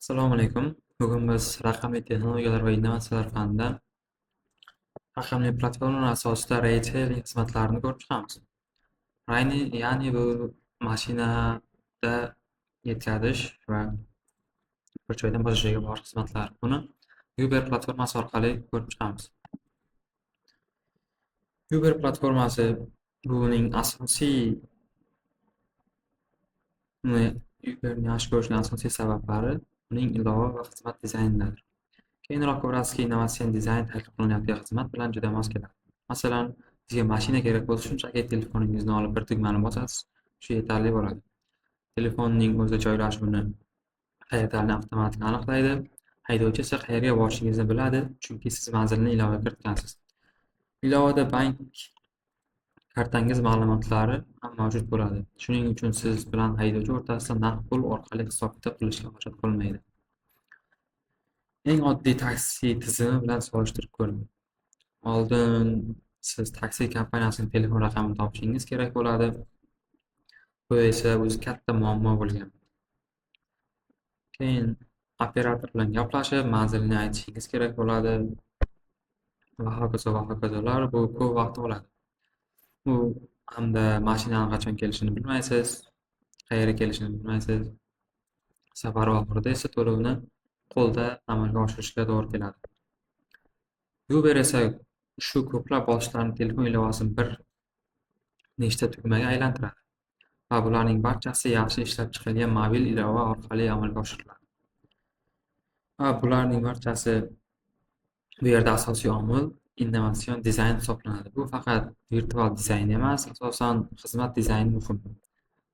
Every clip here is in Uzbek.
Assalomu alaykum. Bugun biz raqamli texnologiyalar va innovatsiyalar fanidan raqamli platformalar asosida ride-hailing xizmatlarini ko'rib chiqamiz. Ya'ni bu mashinada yetkazish va bir joydan boshqa joyga borish xizmatlari. Buni Uber platformasi orqali ko'rib chiqamiz. Uber platformasi buning asosiy uni Uberni yaxshi ko'rishning asosiy sabablari uning ilova va xizmat dizaynidadir. Keyinroq ko'rasizki, innovatsion dizayn taklif qilinayotgan xizmat bilan juda mos keladi. Masalan, sizga mashina kerak bo'lsa, shunchaki telefoningizni olib bir tugmani bosasiz, shu yetarli bo'ladi. Telefonning o'zi joylashuvini, qayerdaligini avtomatik aniqlaydi. Haydovchi esa qayerga borishingizni biladi, chunki siz manzilni ilovaga kiritgansiz. Ilovada bank kartangiz ma'lumotlari ham mavjud bo'ladi. Shuning uchun siz bilan haydovchi o'rtasida naqd pul orqali hisob-kitob qilishga hojat qolmaydi. Eng oddiy taksi tizimi bilan solishtirib ko'ring. Oldin siz taksi kompaniyasining telefon raqamini topishingiz kerak bo'ladi. Bu esa o'zi katta muammo bo'lgan. Keyin operator bilan gaplashib, manzilini aytishingiz kerak bo'ladi va hokazo va hokazolar. Bu ko'p vaqt oladi. U hamda mashinani qachon kelishini bilmaysiz, qayerga kelishini bilmaysiz. Safar oxirida esa to'lovni qo'lda amalga oshirishga to'g'ri keladi. Uber esa shu ko'plab bosqichlarni telefon ilovasini bir nechta tugmaga aylantiradi va bularning barchasi yaxshi ishlab chiqilgan mobil ilova orqali amalga oshiriladi. Va bularning barchasi, bu yerda asosiy omil innovatsion dizayn hisoblanadi. Bu faqat virtual dizayn emas, asosan xizmat dizayni muhim.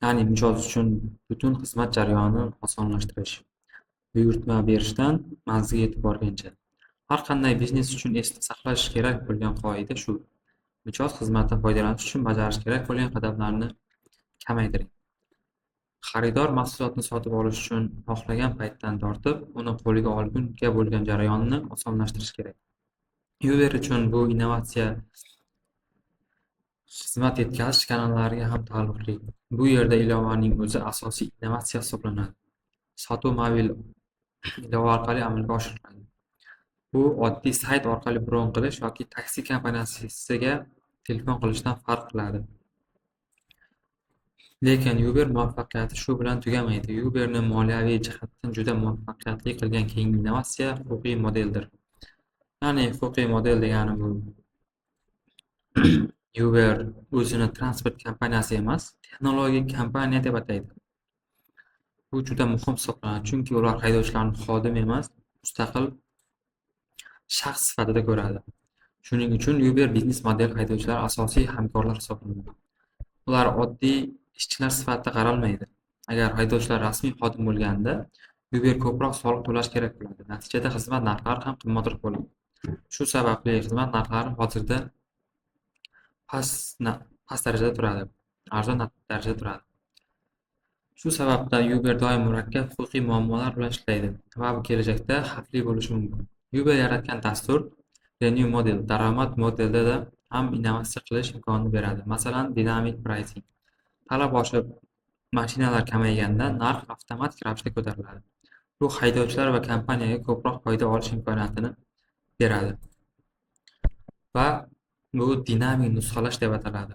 Ya'ni mijoz uchun butun xizmat jarayonini osonlashtirish. Buyurtma berishdan manzilga yetib borguncha. Har qanday biznes uchun esda saqlash kerak bo'lgan qoida shu: mijoz xizmatdan foydalanish uchun bajarish kerak bo'lgan qadamlarni kamaytiring. Xaridor mahsulotni sotib olish uchun xohlagan paytdan tortib, uni qo'liga olgunga bo'lgan jarayonni osonlashtirish kerak. Uber uchun bu innovatsiya xizmat yetkazish kanallariga ham taalluqli. Bu yerda ilovaning o'zi asosiy innovatsiya hisoblanadi. Sotuv mobil ilova orqali amalga oshiriladi. Bu oddiy sayt orqali bron qilish yoki taksi kompaniyasiga telefon qilishdan farq qiladi. Lekin Uber muvaffaqiyati shu bilan tugamaydi. Uberni moliyaviy jihatdan juda muvaffaqiyatli qilgan keyingi innovatsiya huquqiy modeldir. Ya'ni huquqiy model degani bu Uber o'zini transport kompaniyasi emas, texnologik kompaniya deb ataydi. Bu juda muhim hisoblanadi, chunki ular haydovchilarni xodim emas, mustaqil shaxs sifatida ko'radi. Shuning uchun Uber biznes modeli haydovchilar asosiy hamkorlar hisoblanadi. Ular oddiy ishchilar sifatida qaralmaydi. Agar haydovchilar rasmiy xodim bo'lganida, Uber ko'proq soliq to'lash kerak bo'ladi. Natijada xizmat narxlari ham qimmatroq bo'ladi. Shu sababli xizmat narxlari hozirda past darajada turadi, arzon darajada turadi. Shu sababdan Uber doim murakkab huquqiy muammolar bilan ishlaydi va bu kelajakda xavfli bo'lishi mumkin. Uber yaratgan dastur Revenue Model daromad modelida ham innovatsiya qilish imkonini beradi. Masalan, dynamic pricing. Talab oshib, mashinalar kamayganda narx avtomatik ravishda ko'tariladi. Bu haydovchilar va kompaniyaga ko'proq foyda olish imkoniyatini beradi. Va bu dinamik nusxalash deb ataladi.